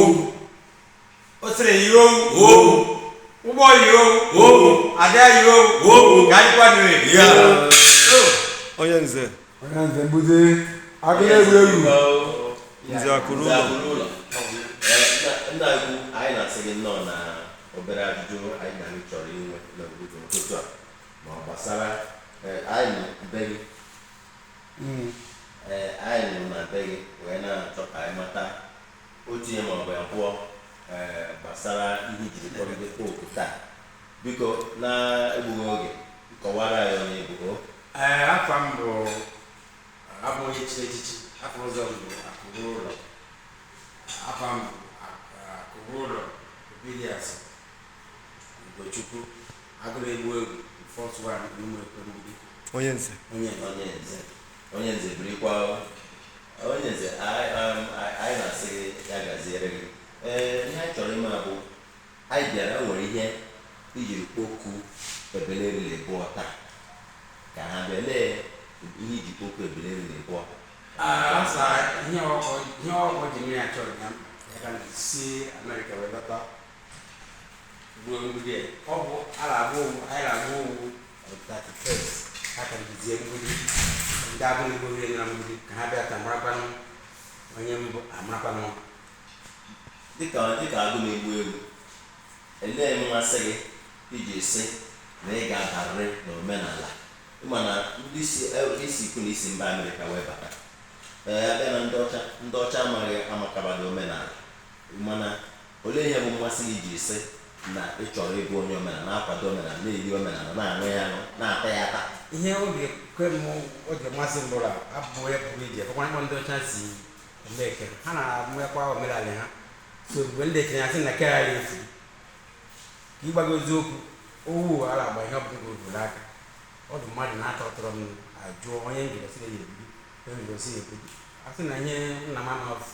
Owu. Osiri yi owu. Owu. Ụgbọ yi owu. Owu. Ada yi owu. Owu. Ka anyị kwado. Ya. Onye nze. Onye nze mbuze agụ na-egwu egwu. Nze akụrụ Nze ụlọ. akụrụ ụlọ. Ee, nna ukwu, anyị na-asị gị nnọọ na obere ajụjụ anyị na gị chọrọ inwe n'obodo ụtụtụ a ma ọ gbasara anyị nọ be gị. Ee, anyị nọ na be gị wee na-achọ ka anyị mata otu ihe maọbụ abụọ gbasara ihe ijiri kpọrọ oku taa. Biko, na-egbughị oge, kọwara anyị onye bụ o. Ee, afa m bụ abụ onye chiri echichi. Afọ ụzọ m bụ Akụrụ Ụlọ. Afa m bụ Akụrụ Ụlọ Obidias Ugochukwu Agụrụ Egbu Egwu, first one n'ụmụ ekwe mgbidi. Onye nze. Onye. Onye nze, onye nze, birikwa o. Onye nze, anyị na-asị gị ya gaziere gị. Ee, ihe anyị chọrọ ime bụ anyị bịara, o nwere ihe ijiri kpoku ebelere bụọ taa ka ha bịa. Lee ihe iji kpoku ebelere bụọ. Asa ihe ọkọ ji mmiri achọrọ ya mkpa ya ka si Amerịka wee lọta ruo mgbidi a. Ọ bụ a na-agba owu, anyị na-agba owu 31st ha ka jizie mgbidi. Ndị agụrụ igbo niile na mgbidi ka ha bịa ka marakwanụ onye mbụ, amarakwanụ. Dịka agụ na-egbu egwu, elee mmasị gị iji sị na ị ga-abarịrị n'omenala? Ịma na ndị si isi ikwu na isi mba Amerịka wee bata, ee, abịa na ndị ọcha, ndị ọcha amaghị amakabado omenala. Mana olee ihe bụ mmasị gị iji sị na ị chọrọ ịbụ onye omenala, na-akwado omenala, na-eri omenala, na-aṅụ ya aṅụ, na-ata ya ata? Ihe obi kwe m o ji masị m bụrụ abụ ya pụrụ ije fọkwa ịkpọ ndị ọcha si eme eke ha na-amụkwa omenala ha. So mgbe ndị ekenye asị na kere ya efu ka ịgbago eziokwu owu ara agba ihe ọbụla ka o buru aka ọ dị mmadụ na-atọ tọrọ m ajụọ onye njụrụ sị ya ebido, onye njụrụ sị ya ebido, asị na ihe nna m amaghị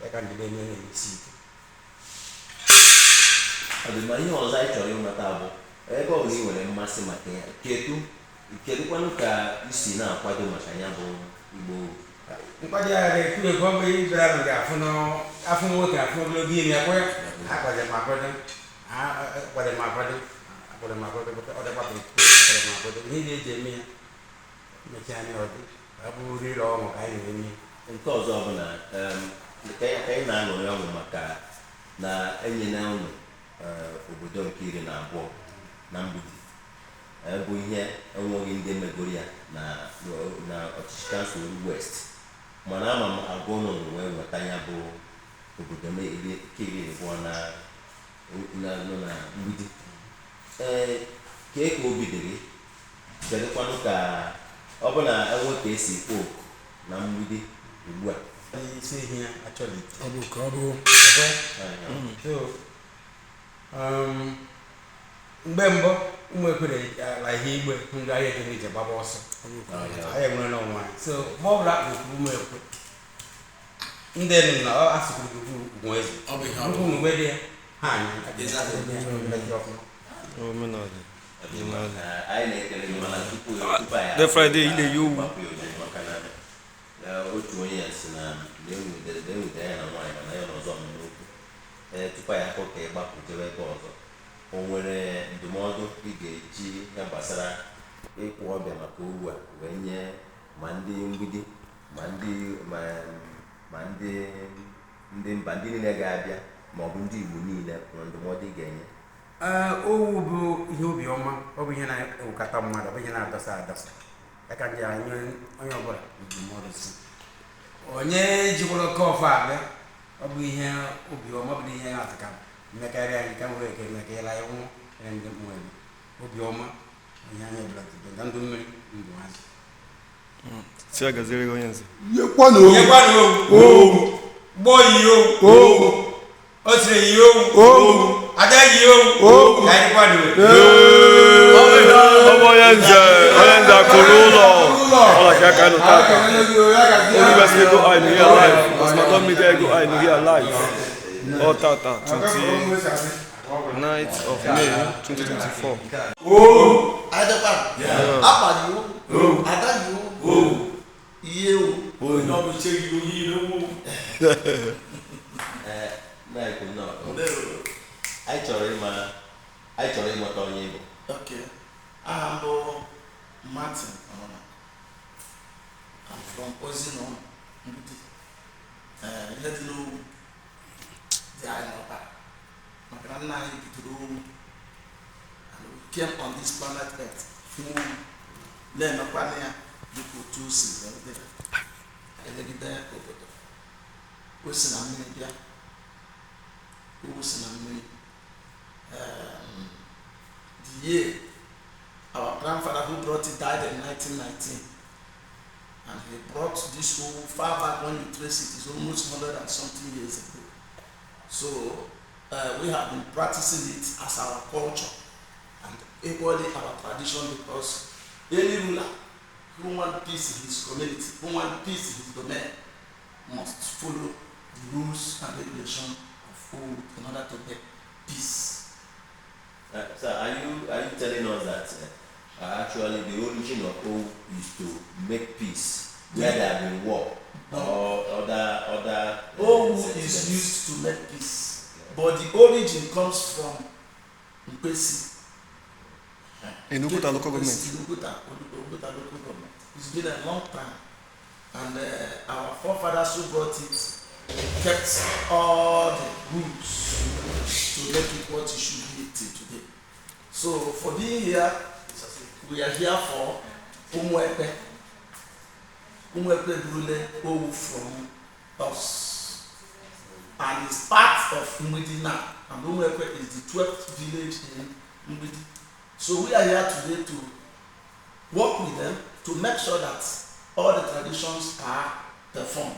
ya ka njide eme na-emesi ike. Ọ dị mma. Ihe ọzọ anyị chọrọ ịmata bụ ebe ọ bụla ị nwere mmasị maka ya, kedụkwanụ ka i si na-akwado maka ya bụ igbo? Nkwado ya ga-ekwu ekwu, ọ bụ ịbịara m ga-afụ afụ nwoke afụ ogologo imi akwa ya akwado m akwado akwado m akwado akwado m akwado ọ dịkwa ka ekwu akwado m akwado ihe ndị eji eme ya mechaa anya ọ dị ọ bụ riri ọṅụ ka anyị na-eme. Nke ọzọ bụ na ka anyị na-aṅụrị ọṅụ maka na enyela unu obodo nke 12 na mgbidi, bụ ihe enweghị ndị megoro ya na ọchịchị kansụl West, mana ama m agwa unu wee nweta ya bụ obodo nke 12 na nọ na mgbidi. Ee, kee ka obi dị gị? Kedụkwanụ ka ọ bụ na enwe ka esi kpọ oku na mgbidi ugbu a? Isi ihe ya achọghị. Ọ bụ ka ọ bụ. So mgbe mbụ ụmụ ekwere ala ihe igbe ndị ahịa ejere ije gbaba ọsọ, anyị enwere n'onwe anyị. So mgbe ọbụla akpọkuru ụmụ ekwe ndị nọ na asụkwuru ugwu eze. Ọ bụ ihe ọ ugwu bụ. mgbe dị ya ha anyị Omenala. Anyị na-ekele gị, mana tupu anyị The Friday, ị na-eyi owu. gbapụ ya ozugbo, maka na otu onye ya si na na-enwudere ya na nwaanyị, mana ya na ọzọ nọ n'okwu. Ee, tupu anyị akọ ka ịgbapụ jewe ebe ọzọ, o nwere ndụmọdụ ị ga-eji ya gbasara ịkwụ ọbịa maka owu a wee nye ma ndị mgbidi ma ndị ma ndị mba ndị niile ga-abịa ma ọ bụ ndị Igbo niile, nwere ndụmọdụ ị ga-enye? Ee, owu bụ ihe obiọma, ọ bụ ihe na-ewukata mmadụ, ọ bụ ihe na-adọsa adọsa ya ka ndị anyị onye ọbụla ndụmọdụ si onye jikwara oke ọfọ abịa. Ọ bụ ihe obiọma, ọ bụ ihe na-atụ ka mmekarị anyị ka nwere eke mekela ya nwụ ya ndị nwere obiọma ihe anyị ọbụla dị na ndụ mmiri ndụ azụ. Si ya gaziere gị, onye nze. Yekwanụ. Nyekwanụ owu gbọ yi owu. Owu. O siri yi owu. Owu. Ada yi owu. Owu. Ka anyị kwado. Ọ bụ onye nze, onye nze akụrụ ụlọ. Ọ ka aka nụ tata. Universe Ego Eye nọ here live. Osmaton Media Ego Eye nọ here live. Ọ tata 29th of May 2024. Adekwa akpa yi o, ada yi o, iye o. Onye ọ bụ iche gị onye ire nwo. Ee. Nna anyị kwuru nnọọ. Ndewo. Anyị chọrọ ịmata onye ị bụ. Okay. Aha m bụ Martin Ọnụma. I'm from Ozinọ, Mgbidi. Ihe dị n'owu dị anyị n'ọbara. Maka na nna anyị bidoro owu. And we came on this planet Earth fụ owu. Na-emekwana ya dịka otu o si wee dị. Elegide obodo. O si na mmiri bịa. Owu si na mmiri. The year our grandfather who brought it died in 1919, and he brought this owu far back. When you trace it, it's almost 100 and something years ago. So we have been practicing it as our culture and equally our tradition, because any ruler who want peace in his community, who want peace in his domain, must follow the rules and regulation of owu in order to get peace. Sir, are you telling us that actually the origin of Owu is to make peace where there have been war No. or other Owu is sentiments? used to make peace, but the origin comes from Nkwesi. In Oguta local government. In Oguta local government. It's been a long time, and our forefathers who brought it kept all the rules to make it what it should be till today. So for being here, we are here for Umuekpe. Umuekpe Brule Owu from us and is part of Mgbidi now, and Umuekpe is the 12th village in Mgbidi. So we are here today to work with them to make sure that all the traditions are performed.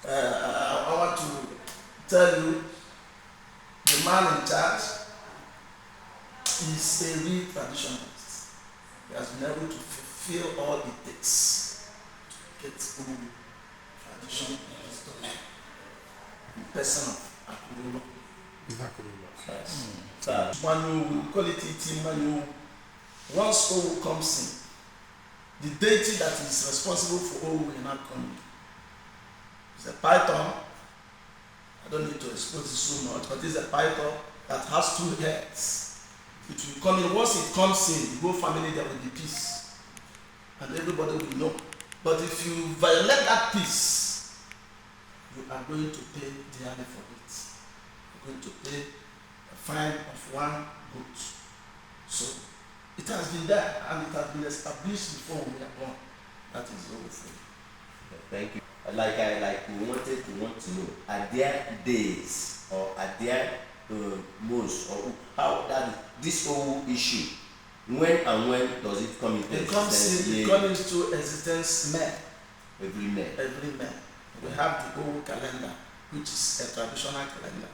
I want to tell you, the man in charge is a real traditionalist. He has been able to fulfill all it takes to get Owu tradition in his domain. In person of Akurulo. Sir, Mmanụ, we call it iti mmanụ. Once Owu comes in, the deity that is responsible for Owu will not come in. It's a python. I don't need to expose it so much, but it's a python that has two heads. It will come in. Once it comes in, the whole family, there will be peace. And everybody will know. But if you violate that peace, you are going to pay dearly for it. You're going to pay a fine of one goat. So it has been there and it has been established before we were born. That is all for you. Thank you. Like we wanted to want to know, are there days or are there months or how that this whole issue, when and when does it come into It comes existence? in, it comes into existence May, Every May. Every May. We have the Owu calendar, which is a traditional calendar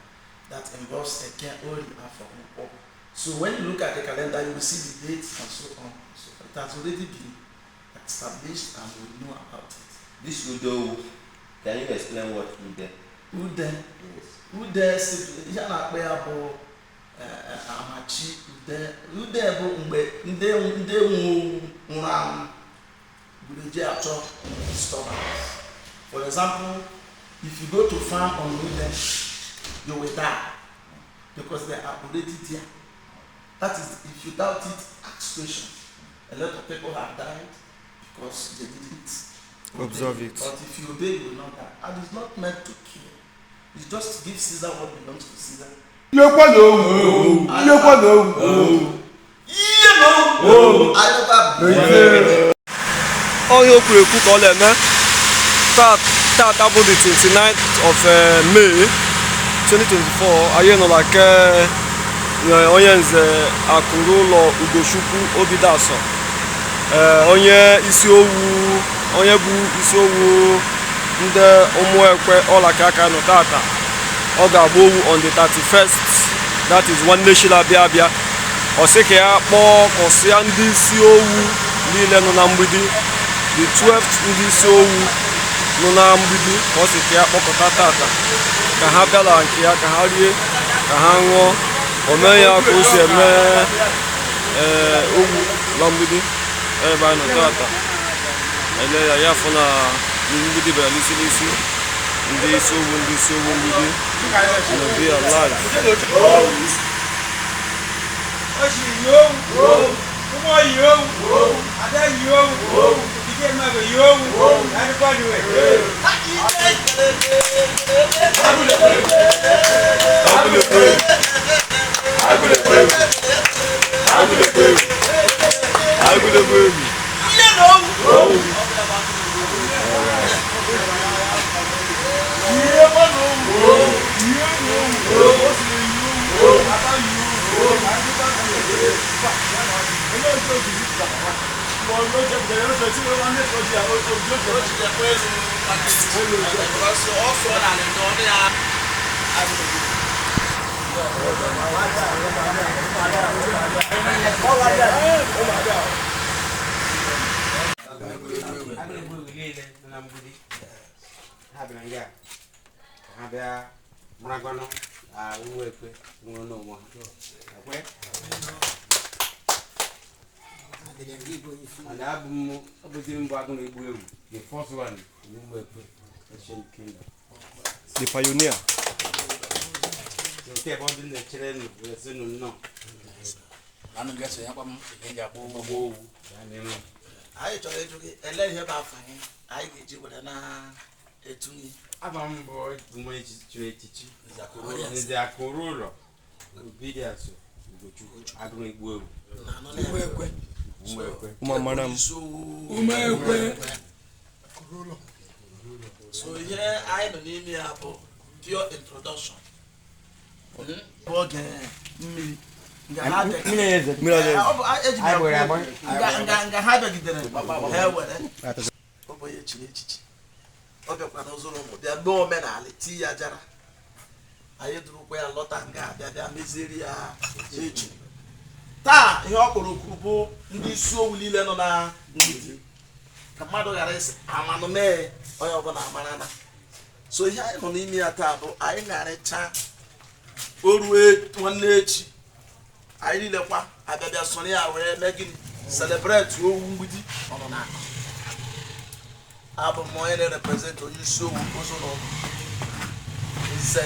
that involves Eke, Ori, Afo, Nkwo. So when you look at the calendar, you will see the dates and so on. So it has already been established and we know about it. This Udo, can you explain what Ude? Ude, Yes. Ude si ihe a na-akpọ ya bụ amachi ude. Ude bụ mgbe ndị nwe owu nwụrụ anwụ gburu eji achọ disturbance. For example, if you go to farm on ude, you will die because they are already there. That is, if you doubt it, ask question. A lot of people have died because they didn't obey. Observe it. But if you obey, you will not die. And it's not meant to kill. It's just to give Caesar what belongs to Caesar. Ihe kwa na owu. Ihe kwa na owu. Ihe na owu. Anyị Onye o kwuru ekwu ka ọ na-eme. Tata bụ the 29th of May 2024. Anyị nọ na ke onye nze akụrụ ụlọ Ugochukwu Obidaso, onye isi owu, onye bụ isi owu ndị Ụmụekwe ọlaka aka nọ tata. Ọ ga-agba owu on the 31st, that is nwanne chi na-abịa abịa. Ọ sị ka ya kpọọ kọsịa ndị isi owu niile nọ na Mgbidi, the 12th ndị isi owu nọ na Mgbidi, ka ọ sị ka ya kpọkọta tata ka ha bịala nke ya, ka ha rie, ka ha ṅụọ. O mee ya ka o si eme ee owu na Mgbidi ebe anyị nọ tata. Ele ya, ya fụ na Mgbidi bịara n'isi n'isi ndị isi owu, ndị isi owu Mgbidi. Gonna be alive. The first one, the pioneer. Anyị chọrọ ịjụ gị ele ihe bụ afọ anyị anyị ga-eji were na-etunye. Aba m bụ chiri echichi Nze Akụrụ Ụlọ Obidiaso Ugochukwu Agụrụ Egbu Ewu Ụmụamara m. So ihe anyị nọ n'ime ya bụ pure introduction. Bụ oge mmiri nga ha bịagidere ha were ọ bụ onye chiri echichi ọ bịakwa n'ụzọrọ ụmụ bịa mee omenala tii ya jara anyị durukwa ya lọta nga bịa bịa mezieri ya echi. Taa ihe ọ kpọrọ okwu bụ ndị isi owu niile nọ na mgbidi ka mmadụ ghara ịsị amanụ mee onye ọbụla amara na. So ihe anyị nọ n'ime ya taa bụ anyị ṅarịcha o rue nwanne echi anyị niile kwa abịabịa soro ya were mee gịnị celebrate owu mgbidi ọ nọ n'akụ. Abụ m onye na-represent onye isi owu ụzọ nze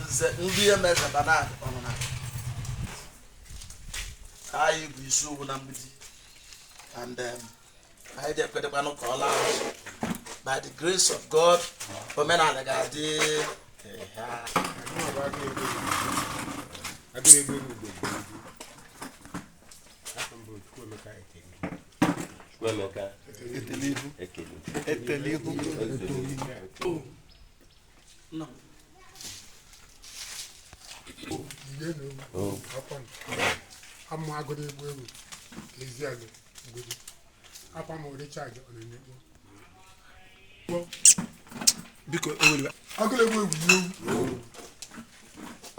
nze ndị emeze Bernard ọ nọ n'akụ. Anyị bụ isi owu na mgbidi and anyị dị ekwedekwanụ ka ọ laa azụ. By the grace of God, omenala ga-adị. Etelihu. Biko agụrụ egbu egwu ewu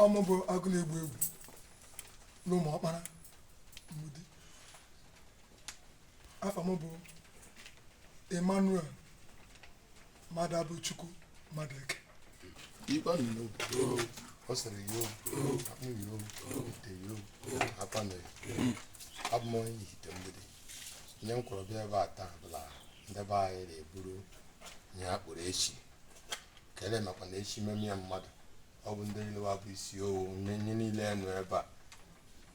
ọmụ bụ agụrụ egbu egwu n'ụmụ ọkpara mgbidi. Afọ m bụ Emmanuel Madabuchukwu Madeke. Abụ m onye ihite mgbidi. Ihe m kwuru bịa ebe a taa bụla ndị be anyị na-eburu ihe a kpụrụ echi kelee makwa na echi meme ya mmadụ ọ bụ ndị niile bụ isi owu nye niile nọ ebe a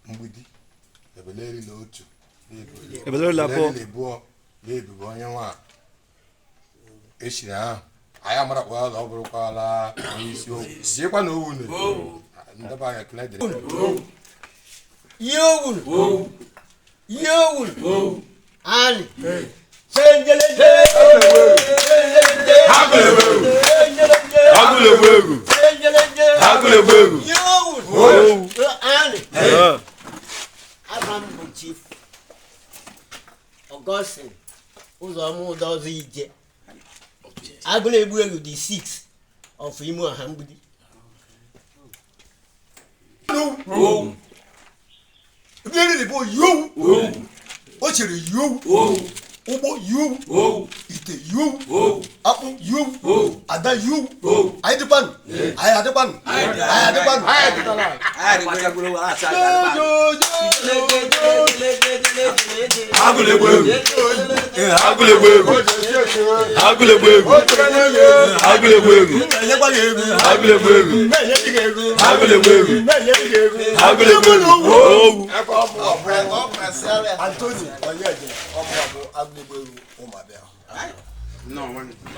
mgbidi ebelerila otu Ebelerila abụọ na-ebubo onye nwa echiri ahụ anyị amarakwala ọ bụrụkwala onye isi owu jiekwa na owu na ndị be anyị ekele dịrị. Ali. Abraham bụ Chief Augustine Ụzọma Ụdọzọ Ije Agụrụ Egbu Egwu the 6 of Imo Ọha Mgbidi. O chere yowu ụgbọ yowu ite yowu akpụ yowu ada yowu anyị dịkwanụ anyị adịkwanụ anyị adịkwanụ. Agụ na-egbu egwu. Agụ na-egbu egwu. Agụ na-egbu egwu. Agụ na-egbu egwu. Agụ na-egbu egwu. Agụ na-egbu egwu. Agụ na-egbu egwu. Owu. Anthony Onyeje ọmụ bụ agụ na-egbu egwu ụmụabịa.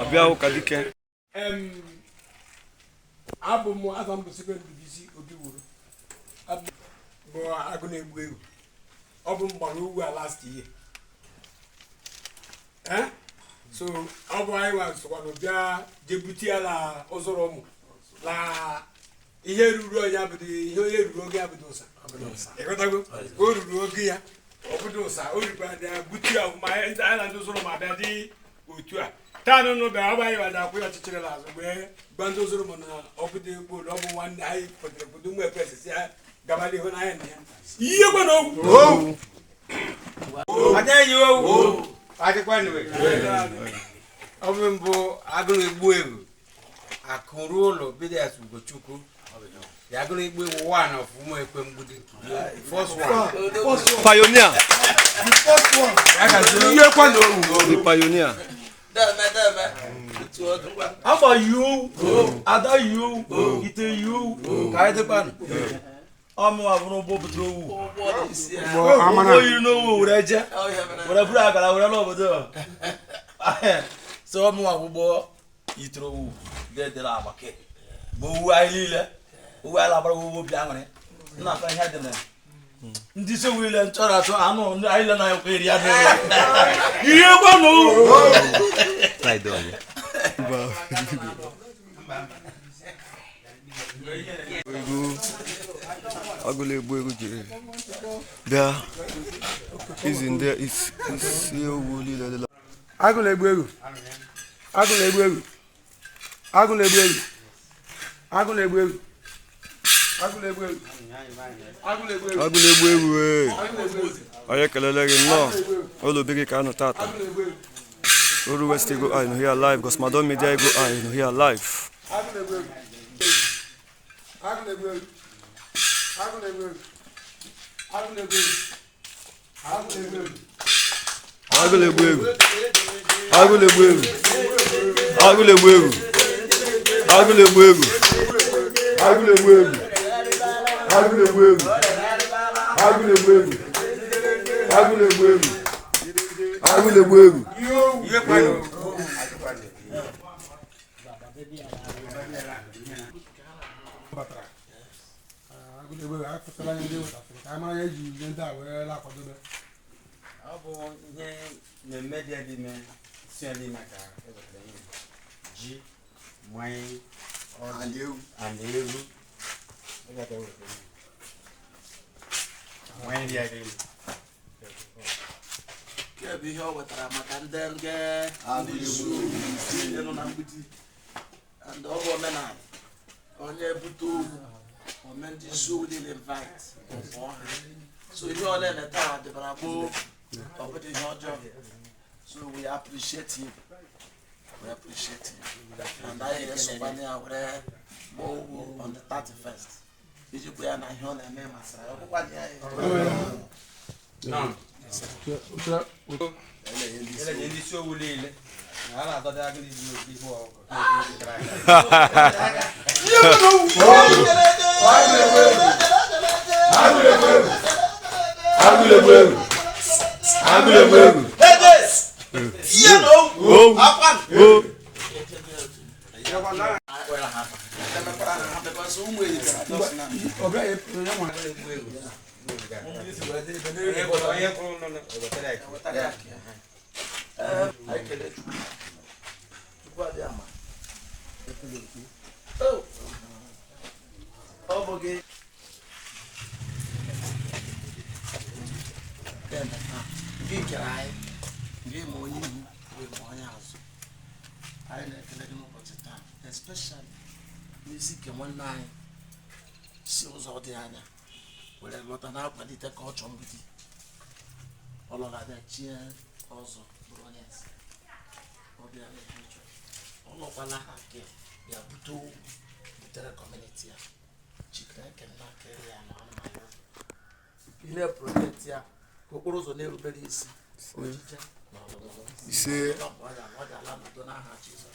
Abịa ụka dike. Abụ m afọ m bụ Sikwe Ndubuisi Obi wuru bụ agụ na-egbu egwu. Ọ bụ mgbara ugwu a last year. So ọ bụ anyị nwa sokwanụ bịa jee bute ya na ụzọrọ ụmụ na ihe ruru onye abụdị ihe onye ruru oge abụdị ụsa. Ịghọtago? O ruru oge ya ọ bụdị ụsa o rukwara ya bute ya ọfụma. Anyị na ndị ụzọrọ ma bịa dị otu a taa nụ bịa ọ bụ anyị wada akwụ ya ọchịchịrị n'azụ wee gwa ndị ụzọrọ ụmụ na ọ bụdị gboo ọ bụ nwanne anyị kwadoro obodo ụmụ ekwesị si ya gaba n'ihu n'anya na ya ihe gwa na ogwu Ada yi owu. Adịkwa nwe. Ọ bụ mbụ agụ na-egbu egwu. Akụrụ ụlọ bido Ugochukwu. The agụ na-egbu egwu one of ụmụ ekwe mgbidi. The first one. Pioneer. The first one. Ihe kwa na owu. The pioneer. Agba yi owu, ada yi owu, ite yi owu, ka anyị dịkwanụ. Ọmụ abụrụ ụgbọ butere owu. Ụgbọ yiri n'owu were je, were buru akara were n'obodo. So ọmụ agbụgbọ yitere owu dedere agbake. Bụ owu anyị niile, owu anyị labara owu obi aṅụrị. Nna ata ihe dị na ndị isi owu niile nchọrọ atụ anụ anyị niile na-ekwe eri anụ. Ihe gbanụ. Agụ na-egbu egwu jiri bịa izi ndị isi owu niile dị. Agụ na-egbu egwu. Agụ na-egbu egwu. Agụ na-egbu egwu. Agụ na-egbu egwu. Agụ na-egbu egwu. Agụ na-egbu egwu. Agụ na-egbu egwu ee. Onye kelele gị nnọọ ụlọ obi gị ka anọ tata. Oru West Ego Eye nọ here live. Gosmadon Media Ego Eye nọ here live. Agụ na-egbu egwu. Agụ na-egbu egwu. Agụ na-egbu egwu. Agụ na-egbu egwu. Agụ na-egbu egwu. Agụ na-egbu egwu. Agụ na-egbu egwu. Agụ na-egbu egwu. Agụ na-egbu egwu. Agụ na-egbu egwu. Agụ na-egbu egwu. Agụ na-egbu egwu. Agụ na-egbu egwu. Agụ na-egbu egwu. Ihe kwa na owu. Batara. Agụ na-egbu egwu akpụtara anyị ndị wetasịrị ka anyị mara ihe eji ihe ndị a wee la-akwadobe. Ọ bụ ihe mmemme dị dị ime si ya n'ime ka ewetara ihe ji mmanya ọjị and ewu. Ebe ka ewetara ihe. Mmanya dị ya dị ime. Nke bụ ihe ọ wetara maka ndị nge ndị isi niile nọ na mgbidi. And ọ bụ omenala onye bute owu ome ndị isi owu niile invite ọ ha. So ihe ọ na-eme taa dịbara gboo ọ bụdị ihe ọjọọ. So we appreciate him. We appreciate him. And anyị ga-esokwana ya were gbaa owu on the 31st. Iji gwa ya na ihe ọ na-eme masịrị ya. Ọ bụkwa na ya Nọ. Ele ndị isi owu niile. Na ha na-adọda agụ na-egbu egwu ọkụkọ. Agụ na-egbu egwu. Agụ na-egbu egwu. Agụ na-egbu egwu. Owu. Owu. Onye kwuru nọ na ewetara ya. Anyị kelee Chukwu. Chukwu adịghị ama. Ọ bụ gị. Gị kere anyị, gị ma onye ihu, gị ma onye azụ. Anyị na-ekele gị n'ụbọchị taa, especially n'isi nke nwanne anyị si ụzọ dị anya were lọta na-akwalite ka ọ chọọ mgbidi. Ọ lọrọ abịa chie ọzọ bụrụ onye eze. Ọ bịara ebe ọ chọrọ. Ọ lọkwala ha nke bịa bute owu butere kọmuniti ya. Chineke nna kere ya na anụmanụ. Ị na-eprotect ya Ka okporo ụzọ na-erubere isi ojije na ọlụlụ. Ise. Ọ ga-ala n'udo n'aha Jizọs.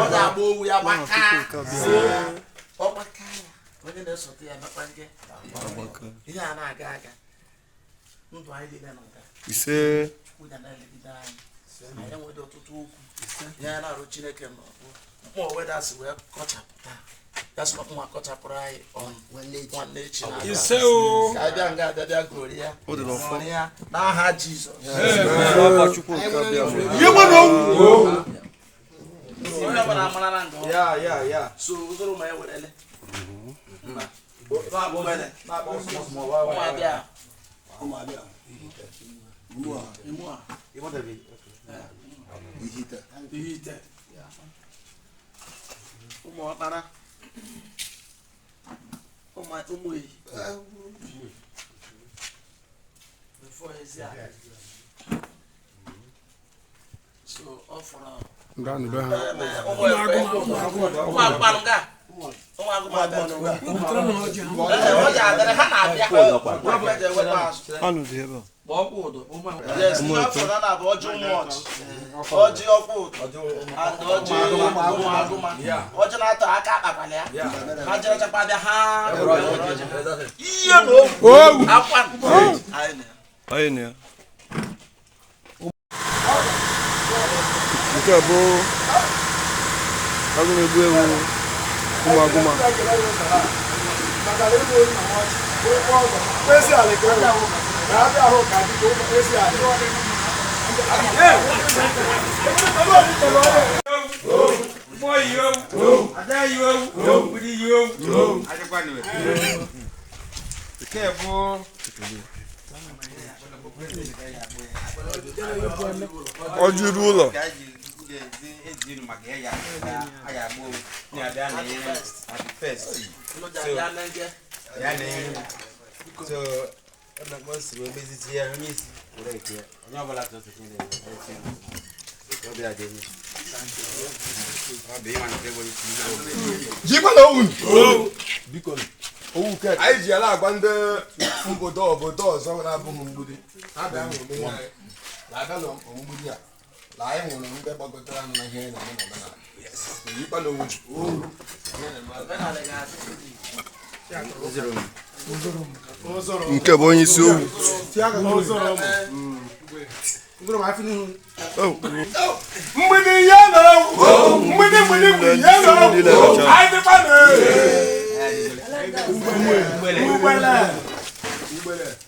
Ọ ga-agba owu ya gbaka. Ọ gbaka ya. Onye na-esote ya mekpa nge. Ihe a na-aga aga. Ndụ anyị niile nọ nga. Ise. Chukwu ga na-elegide anyị. Anyị enweghị ọtụtụ okwu. Ihe anyị na-arụ Chineke n'ọgbọ. Mmụọ wedasị wee kọchapụta. Ya sị na ọkpụnwa kọchapụrụ anyị ọnụ. Nwanne echi na-abịa. Ise o. Ka abịa nga abịa bịa gori ya. O dị n'ọfọ. Ṅụrị ya n'aha Jizọs. N'afa Chukwu nke abịa. Ihe gbara owu. Onye ọbụla amara na nga ọ. Ya ya ya. So ụzọrọ ma ewerele. Mgbele. Ụmụabịa. Ụmụabịa. Imua. Ihite. Ihite. Ụmụ ọkpara. Ụmụ ehi. Before ezi a. So ọ fọrọ. Ụmụ ekwe. Ụmụ agụmanụ nga. Ụmụ agụmanụ nga. Ee, ọ ji adịrị ha na-abịa. Ọ ji eweta azụ. Anụ dị ebe a. Yes, ihe ọ fọrọ na-abụ ọjị ụmụ ọchị. Ọjị ọkwụ ụdọ. And ọjị ụmụ agụma. Ọjị na-atọ aka akpakwala ya. Ha jere chakwa bịa ha. Ihe na okwu. Akwa. Anyị na ya. Anyị na ya. Nke a bụ agụ na-egbu ewu ụmụ agụma. Ọ juru ụlọ. Jikwa na owu. Biko owu ke anyị ji ala agwa ndị obodo obodo ọzọ na-abụghị mgbidi. Ha bịa hụrụ ihe anyị. Na-abịa na mgbidi a. Na anyị hụrụ ndị gbagotara na ihe na omenala. Jikwa na owu. Nke bụ onye isi owu. Mgbidi ya na owu. Mgbidi mgbidi mgbidi ya na owu. Anyị dịkwa na Ugbele.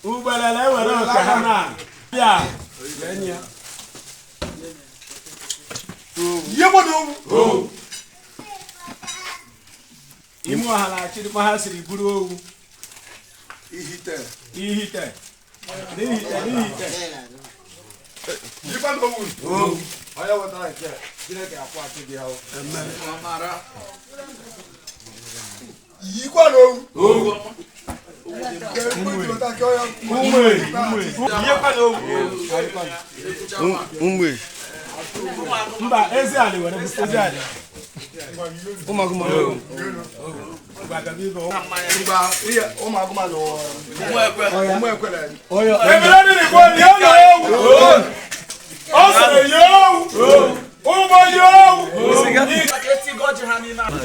Ugbele na-ewere oke ha na. Bịa. Ihe gbara owu. Ime ọha na-achịrịkwa ha siri buru owu. Ihite. Ihite. N'ihite n'ihite. Jikwa na owu. Onye wetara nke a, Chineke akwụghachi gị ahụ. Yikwa na owu. Ụmụ Mba, ezi ala were ezi ala. Ụmụ agụma. Ụmụ agụma na ụmụ ekwere. Ebere dị n'igbo ya na owu. Ọ sịrị ya owu. Ụgbọ ya owu. Etigo ọjị ha n'ime ala.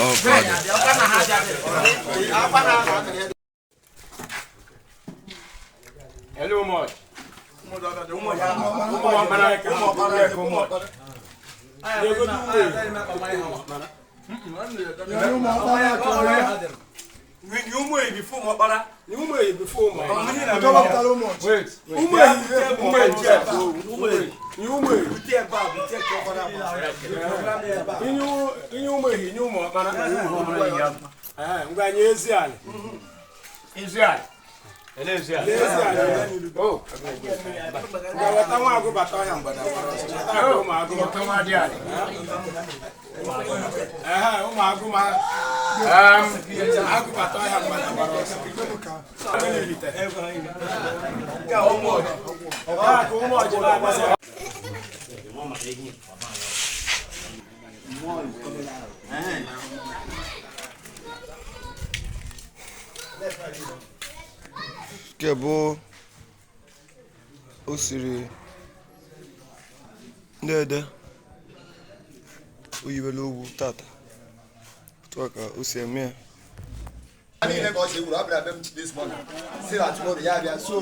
Ọkwa na ha abịaghị. Akwa na ha abịaghị. Hello, much. Nke bụ o siri ndị ede o yiwela owu tata, otu a ka o si eme ya. Niile ka ọ si ewuru abịara be m this morning si na tomorrow ya bịa so.